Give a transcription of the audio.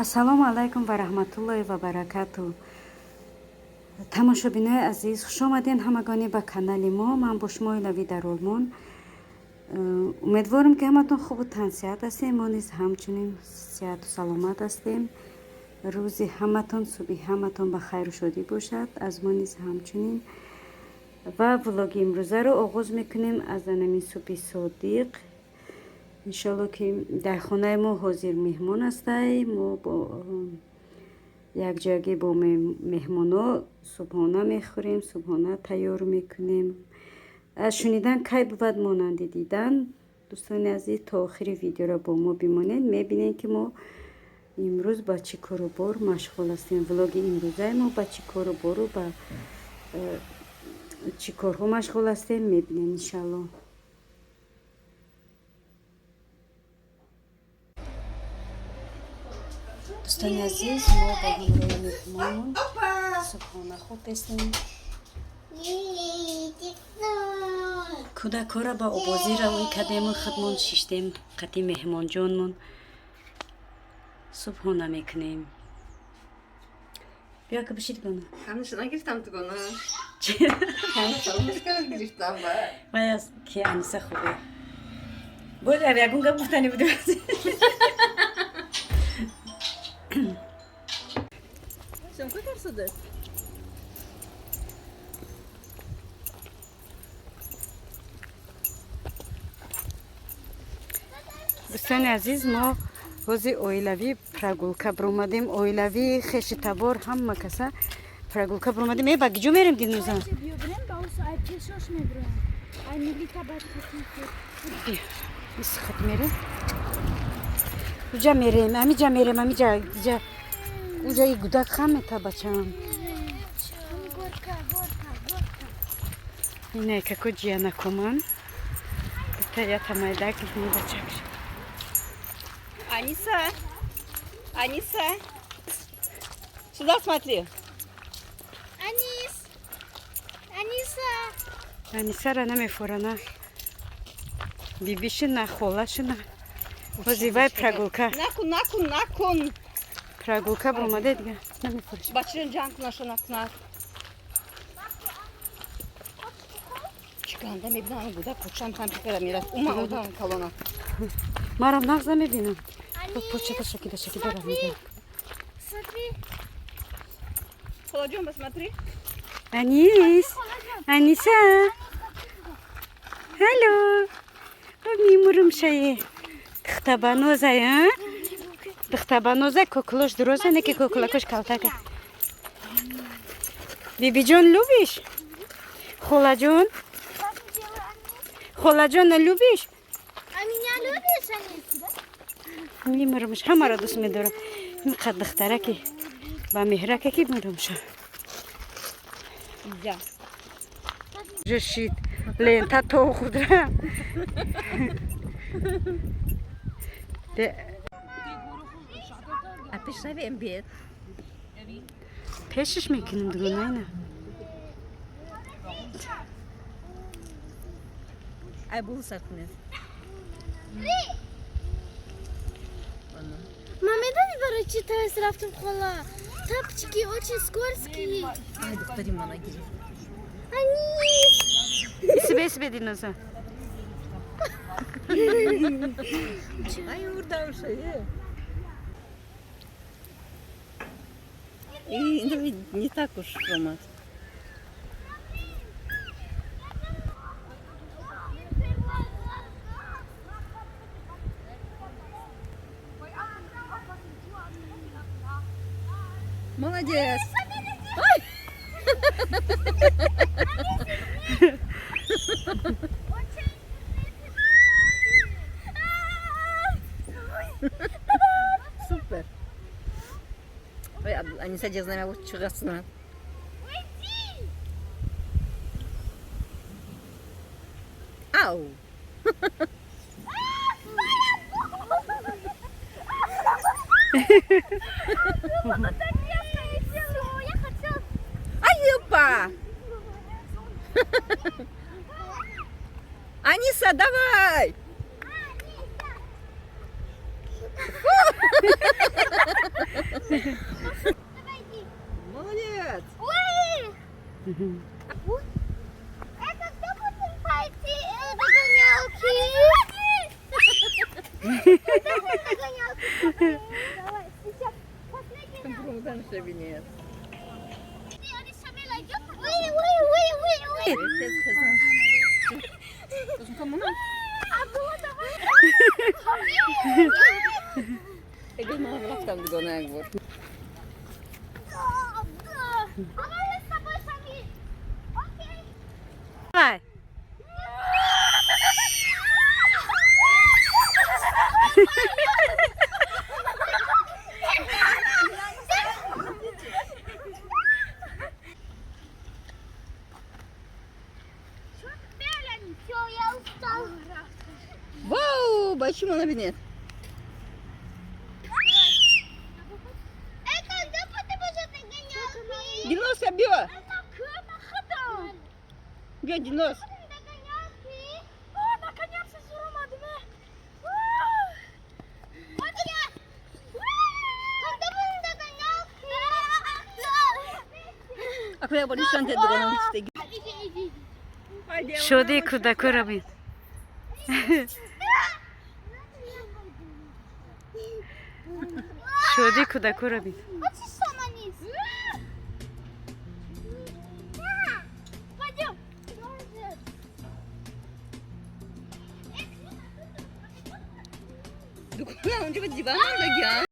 Ассалому алайкум ва раҳматуллоҳи ва баракату. Тамошобинои азиз, хушомадем ҳамагонӣ ба канали мо. Ман бо шумо Илавӣ дар Олмон. Умедворам, ки ҳаматон хубу тансиҳат ҳастем. Мо низ ҳамчунин сиҳату саломат ҳастем. Рӯзи ҳаматон, субҳи ҳаматон ба хайру шодӣ бошад, аз мо низ ҳамчунин. Ва влоги имрӯзаро оғоз мекунем аз анамин субҳи содиқ. Иншоалло, ки дар хонаи мо ҳозир меҳмон ҳастай. Мо бо якҷоягӣ бо меҳмоно субҳона мехӯрем, субҳона тайёр мекунем. Шунидан кай бувад монанди дидан. Дӯстони азиз, то охири видеоро бо мо бимонед, мебинед, ки мо имрӯз ба чӣ кору бор машғул ҳастем. Влоги имрӯзаи мо ба чӣ кору бору ба чӣ корҳо машғул ҳастем, мебинем, иншаалло. Дӯстони азиз, мо бо ҳамроҳи меҳмонмон субҳона хӯрдестем. Кӯдакҳоро ба обозӣ равоӣ кардему худмон шиштем, қати меҳмонҷонмон субҳона мекунем. Биё, ка бишид, гона. Ҳамеша нагирифтам тугона. Гирифтам ба. Вай аз ки Аниса хубе. Боз ягон гап гуфтани будем. Съемка карсаде. Дӯстони азиз, мо ҳози оилавӣ прогулка биромадем. Оилавӣ, хеши табор, ҳама каса прогулка биромадем. Э, ба киҷо мерем, Дилноза? Пешош мебурем. Ай милита бад. Исхат мерем. Уҷа мерем, амиҷа мерем, амиҷа, иҷа. Уҷа и гудак хамета, бачаам. Горка, горка, горка. Ина како ҷиянакоман. Та я тамайдак ни бачак. Аниса! Аниса! Сюда смотри. Анис! Аниса! Анисара намефорана. Бибишина, холашина. Ҳози вай прогулка. Накун, накун, накун. Прогулка биромаде дига. Намефориш. Бачирин ҷанг кунаша накунад. Чӣ ганда мебинам, гудак почам компютера мерафт. Ума одам калона. Марам нағз намебинам. Анис! Почата шакида шакида ра. Смотри! Холаҷон, посмотри. Анис! Аниса! Алло! Мимурум шае. Духтабанозай, а? Духтабанозай, кокулош дуроза, не ки кокулакош калтака. Бибиҷон, любишь? Холаҷон? Как делаю, Анис? Холаҷона любишь? А меня любишь, Анис? Да? Мимурумш, ҳамаро дӯст медорам. Инқад духтараки ба меҳраке ки мурумша. Я. Жешид. Лента то худра. А пешравем бед. Пешиш мекунем, дугона, ина. Ай бул сар кунед. Мама, медони, барои чӣ тез рафтем, хола? Тапочки очень скользкие. Ай, духтари мана гирифт. Анис! Исбе, исбе, Дилноза. Ай, урдамша, э. И, ну, не так уж, Рома. Молодец! Ай! Супер! Ой, Аниса жезнаме чыгасына. Уйди! Ау! Так резко летело. Я хотела. Ай, опа! Аниса, давай! Давай иди. Молодец. Ой! А когда будем пойти догонялки? Когда будем догонялки? Давай, сейчас. Последний раз. Ой, ой, ой, ой, ой. Абдулла, давай. Рафтам дугона як бор. Да, да. А мы с тобой сами. Окей. Давай. Все, я устал. Вау, ба чӣ мона бинед. Эй, когда будем уже догонялки? Дилноса, биё. Биё, Дилнос. Догонялки. О, наконец-то зурумадым. Вот я. Когда будем догонялки? Ако як бор нишон дед дугона. Иди, иди, иди. Шодии кӯдакоро бин. Шодии кӯдакоро бин. Хочешь сама низ? Пойдем. Дугона онҷо ба диван мондагиан.